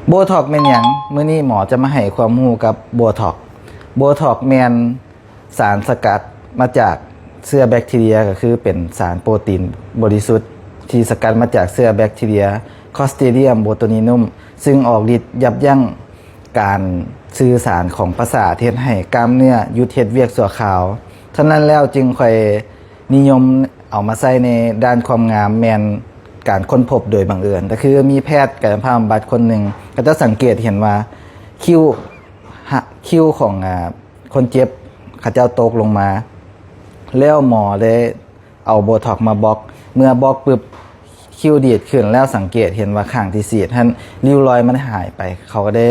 ໂບທັອກແມ່ນຫຍັງ? ມື້ນີ້ໝໍຈະມາໃຫ້ຄວາມຮູ້ກັບໂບທັອກ. ໂບທັອກແມ່ນສານສະກັດມາຈາກເຊື້ອແບັກທີເຣຍ ກໍຄືເປັນສານໂປຣຕີນບໍລິສຸດທີ່ສະກັດມາຈາກເຊື້ອແບັກທີເຣຍ Clostridium botulinum ຊຶ່ງອອກລິດຢັບຢັ້ງການສື່ສານຂອງປະສາດ ເຮັດໃຫ້ກ້າມເນື້ອຢຸດເຮັດວຽກຊົ່ວຄາວ. ສະນັ້ນແລ້ວຈຶ່ງຄ່ອຍ ນິຍົມເອົາມາໃຊ້ໃນດ້ານຄວາມງາມ ແມ່ນການຄົ້ນພົບໂດຍບັງເອີນ. ກໍຄືມີແພດກາຍະພາບບຳບັດຄົນໜຶ່ງ ເຂົາເຈົ້າສັງເກດເຫັນວ່າຄິ້ວ ຫະ ຄິ້ວຂອງ ອາ ຄົນເຈັບເຂົາເຈົ້າຕົກລົງມາ ແລ້ວໝໍໄດ້ເອົາໂບທັອກມາບລັອກ. ເມື່ອບລັອກປຶບ ຄິ້ວດີດຂຶ້ນ ແລ້ວສັງເກດເຫັນວ່າຂ້າງທີ່ສີດຫັ້ນ ຣິ້ວລອຍມັນຫາຍໄປ. ເຂົາກໍໄດ້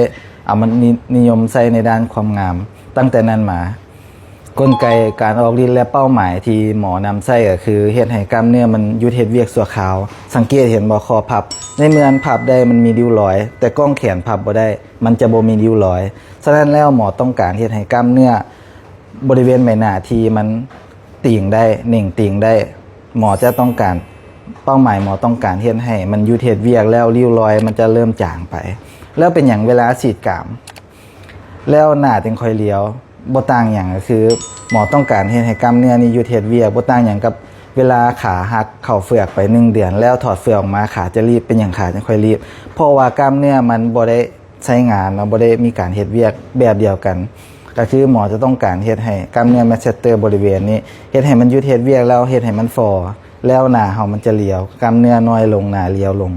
ເອົາມານິ ນິຍົມໃຊ້ໃນດ້ານຄວາມງາມ. ຕັ້ງແຕ່ນັ້ນມາ ກົນໄກການອອກລິດ ແລະ ເປົ້າໝາຍທີ່ໝໍນຳໃຊ້ກໍຄືເຮັດໃຫ້ກ້າມເນື້ອມັນຢຸດເຮັດວຽກຊົ່ວຄາວ. ສັງເກດເຫັນບໍ່? ຂໍ້ພັບ ໃນເມື່ອມັນພັບໄດ້ມັນມີລິ້ວລອຍ, ແຕ່ກ້ອງແຂນພັບບໍ່ໄດ້ ມັນຈະບໍ່ມີລິ້ວລອຍ. ສະນັ້ນແລ້ວໝໍຕ້ອງການເຮັດໃຫ້ກ້າມເນື້ອບໍລິເວນໃບໜ້າທີ່ມັນຕີງໄດ້ ເໜັງຕີງໄດ້ ໝໍຈະຕ້ອງການ ເປົ້າໝາຍໝໍຕ້ອງການເຮັດໃຫ້ມັນຢຸດເຮັດວຽກ ແລ້ວລິ້ວລອຍມັນຈະເລີ່ມຈາງໄປ. ແລ້ວເປັນຫຍັງເວລາສີດກາມ ແລ້ວໜ້າຈຶ່ງຄ່ອຍລຽວ? ບໍ່ຕ່າງຫຍັງ ກໍຄືໝໍຕ້ອງການເຮັດໃຫ້ກ້າມເນື້ອນີ້ຢຸດເຮັດວຽກ. ບໍ່ຕ່າງຫຍັງກັບເວລາຂາຫັກ ເຂົ້າເຝືອກໄປໜຶ່ງເດືອນ ແລ້ວຖອດເຝືອກອອກມາ ຂາຈະລີບ. ເປັນຫຍັງຂາຈຶ່ງຄ່ອຍລີບ? ເພາະວ່າກ້າມເນື້ອມັນບໍ່ໄດ້ໃຊ້ງານເນາະ ບໍ່ໄດ້ມີການເຮັດວຽກແບບດຽວກັນ. ກໍຄືໝໍຈະຕ້ອງການເຮັດໃຫ້ກ້າມເນື້ອ masseter ບໍລິເວນນີ້ ເຮັດໃຫ້ມັນຢຸດເຮັດວຽກ ແລ້ວເຮັດໃຫ້ມັນຟໍ ແລ້ວໜ້າເຮົາມັນຈະລຽວ, ກ້າມເນື້ອນ້ອຍລົງ, ໜ້າລຽວລົງ.